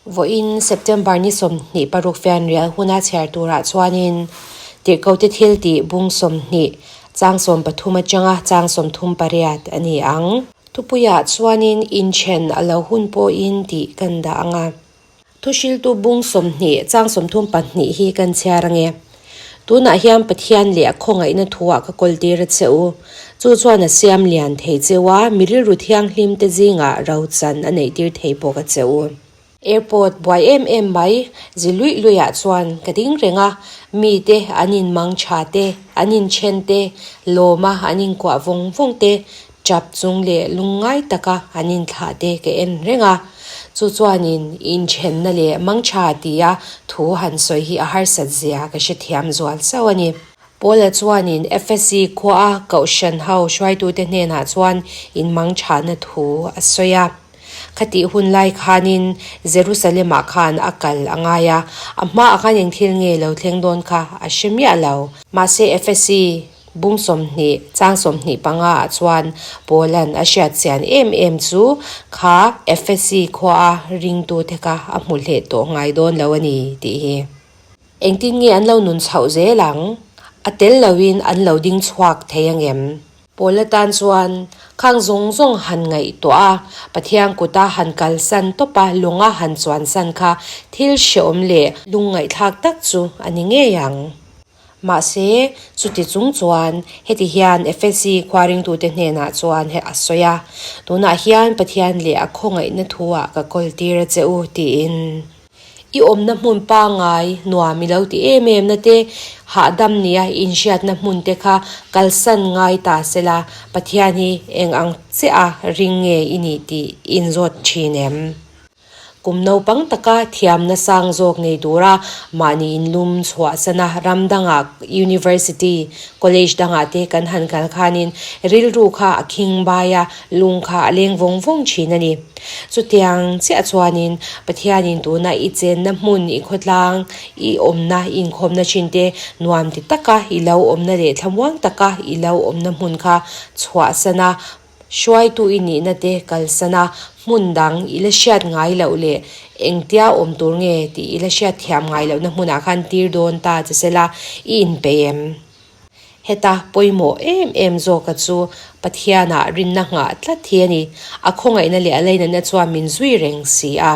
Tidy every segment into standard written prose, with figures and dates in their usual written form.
Vawiin September ni 26 fianrial huna chhiar turah chuanin Tirhkote thiltih bung 20 chang 13 atanga chang 38 a ni ang. Thupuiah chuanin inthen a lo hun pawhin tih kan dah ang a. Thuhriltu bung 20 chang 34 hi kan chhiar ang e. Tunah hian Pathian leh a khawngaihna thuah ka kawltir a che u. Chu chuan a siam lian thei cheu a, mi rilru thianghlim te zingah rochan a neihtir thei bawk a che u. Airport buai em em mai, zi luih luihah chuan ka ding reng a, mite an inmang tha te, an inthen te, lawma an inkuah vawng vawng te, Chap chung leh lungngai taka an inthlah te ka en reng a, chu chuanin inthenna leh mangtha tia thu han sawi hi a harsat zia ka hrethiam zual sauh a ni. Paula chuanin Efesi khuaa Kohhran ho hruaitute hnenah chuan inmangthana thu a sawi a. Khatih hun lai khanin Jerusalem-ah khan a kal a ngai a, a hmaah khan eng thil nge lo thleng dawn kha a hre miah lo. Mahse Efesi Bung 20, chang 25 ah chuan Paula'n a hriat chian em em chu kha Efesi khuaa ringtute kha a hmu hleh tawh ngai dawn lo a ni tih hi. Engtin nge an lo nun chhoh zel ang? A tel loin an lo ding chhuak thei angem? Paula tan chuan khang zawng zawng han ngaihtuah a, Pathian kuta han kalsan tawp a, lunga han chuansan kha thil hreawm leh lungngaihthlak tak chu a ni ngei ang. Mahse, chuti chung chuan heti hian Efesi khua ringtute hnenah chuan he a sawi a, Tunah hian Pathian leh a khawngaihna thuah ka kawltir a che u, tiin. I awmna hmun pangngai nuam i lo ti em em na te, hahdam nia inhriatna hmun te kha kalsan ngai ta sela, Pathian hi eng ang chiah a ring nge i nih tih i inzawt thin em? Kum naupang taka thiamna sang zawk nei tura mahni inlum chhuahsana ram dangah University, College dangah te kan han kal khanin rilru kha a khing bai a, lung kha a leng vawng vawng thin a ni. Chutiang chiah chuanin Pathianin tuna i chenna hmun, i khawtlang, i awmna, i inkhawmna thin te nuam ti taka i lo awmna leh thlamuang taka i lo awmna hmun kha chhuahsana Hruaitu i nihna te kalsan a, hmun dang i la hriat ngai loh leh engtia awm tur nge tih i la hriat thiam ngai lohna hmunah khan tir dawn ta che sela i inpeih em? Heta pawimawh em em zawka chu Pathianah rinna nghah tlat hi a ni. A khawngaihna leh a leinatna chuan min zui reng si a.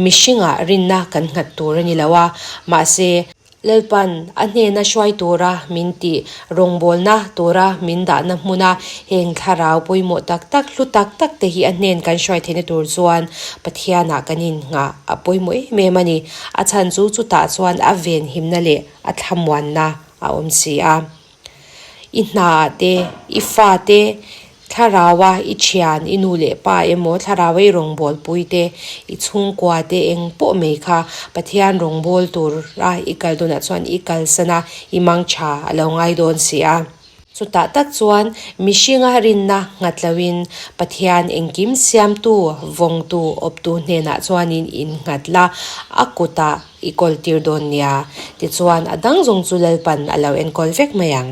Mihringah rinna kan nghat tur a ni lo a, mahse, Lalpan a hnena hruai tura min tih, rawngbawlna tura min dahna hmuna heng thlarau pawimawh tak tak, hlu tak tak te hi a hnen kan hruai theihna tur chuan Pathianah kan innghah a pawimawh em em a ni. A chhan chu chutah chuan a venhimna leh a thlamuanna a awm si a. I hnaah te, i fa te, thlaraua i thian, i nu leh pa emaw thlaraua i rawngbawlpui te, i chhungkua te eng pawh mai kha Pathian rawngbâwl tura i kal dawnah chuan i kalsan a, i mang tha a lo ngai dawn si a. Chutah tak chuan mihringa rinna nghat loin Pathian engkim siamtu, vawngtu, awptu hnenah chuanin innghat la, a kutah I kawltir dawn nia, tichuan a dang zawng chu Lalpan a lo enkawl vek mai ang.